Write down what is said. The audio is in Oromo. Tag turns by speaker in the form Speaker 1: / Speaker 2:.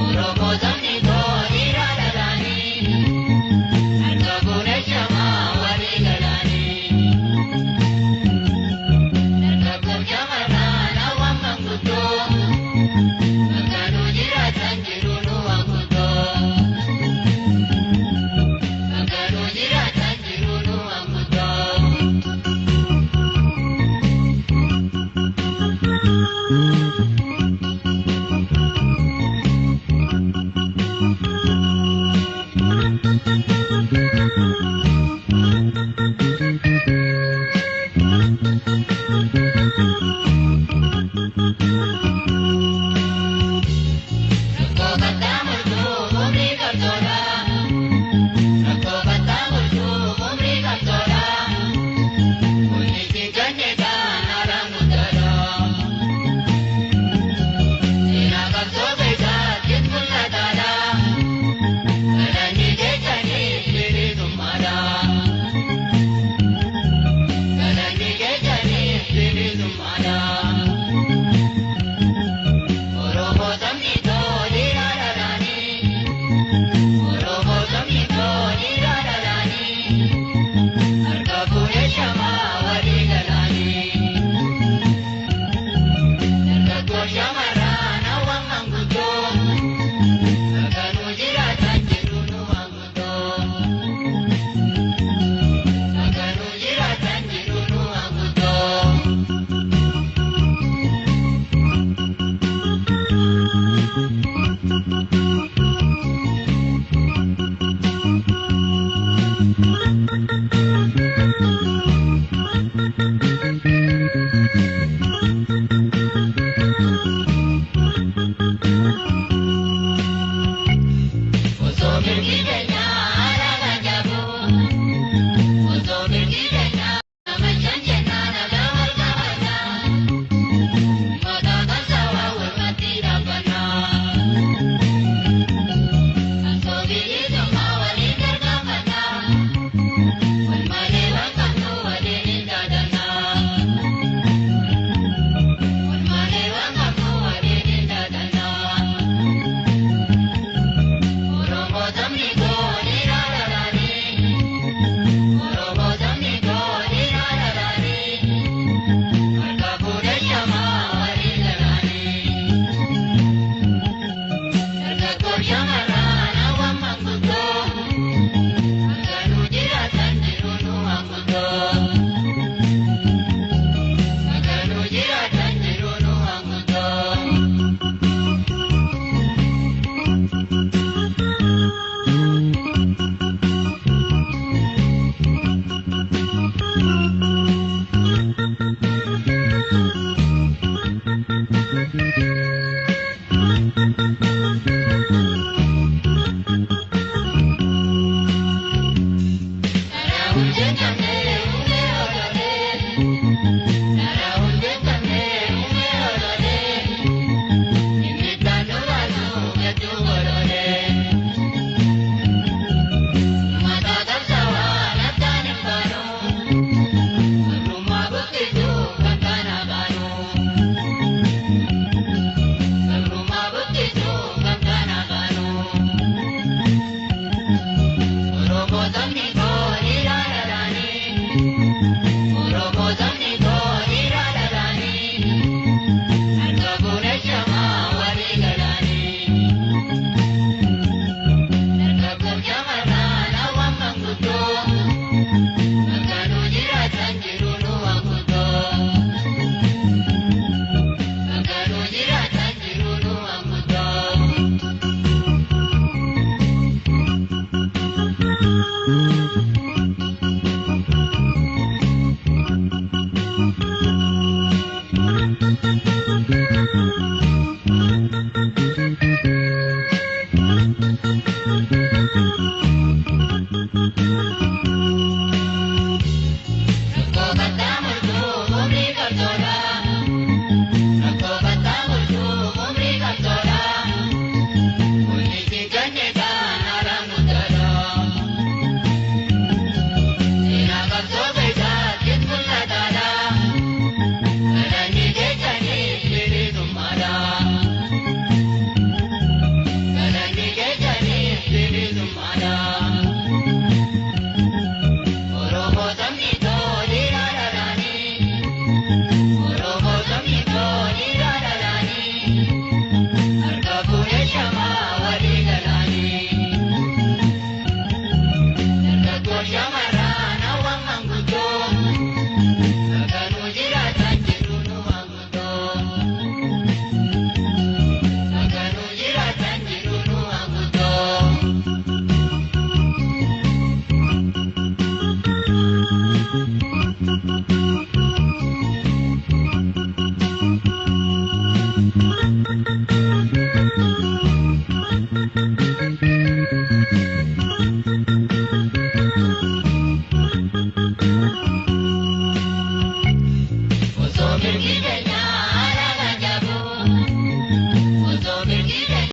Speaker 1: Oromoo sabni koo dhiiraa dhalaanii. Harka fuudhee shamaa walii galaanii. Dargaggoon shamarran hawwan manguddoo. Bakka nu jiraatan jiru nu wanguddoo. Bakka nu jiraatan jiru nu wanguddoo. Rakkoo kattaa murtuu umrii qabsoodha. Rakkoo kattaa murtuu umrii qabsoodha. Kunis ganne kan haaraan guddaadha. Seenaa qabsoo keessatti mul'ataadha. Galanni keessaniif bilisummaadha. Galanni keessaniif bilisummaadha. Oromoo sabni koo dhiiraa dhalaanii. Oromoo sabni koo dhiiraa dhalaanii. Harka fuudhee shamaa walii galaanii. Dargaggoo shamarran hawwan manguddoo. Bakka nu jiraatan jiru nu wanguddoo. Bakka nu jiraatan jiru nu wanguddoo. Osoo mirgi keenyaa alaabaan jabu. Osoo mirgi keenyaa machaan jennaan nagaa wal qabannaa. Maqaa qabsaa'aa walumatti dhaabbannaa. Qabsoo bilisummaa waliin gargaarfannaa. Wal malee waan qabnu waliin hin daadannaa. Wal malee waan qabnu waliin hin daadannaa. Oromoo sabni koo dhiiraa dhalaanii. Oromoo sabni koo dhiiraa dhalaanii. Harka fuudhee shamaa walii galaanii. Dargaggoo shamarran hawwan manguddoo. Bakka nu jiraatan jiru nu wanguddoo. Bakka nu jiraatan jiru nu wanguddoo. Karaa hundeen qabnee hundee hordofee. Karaa hundeen qabnee hundee hordofee. Inni nu baasu hedduu godhoolee. Mataa qabsaa'aa naftaan hin baanu. Gabrummaa buqqisuu kan kana baanu. Gabrummaa buqqisuu kan kana baanu. Oromoo sabni koo dhiiraa dhalaanii. Oromoo sabni koo dhiiraa dhalaanii. Harka fuudhee shamaa walii galaanii.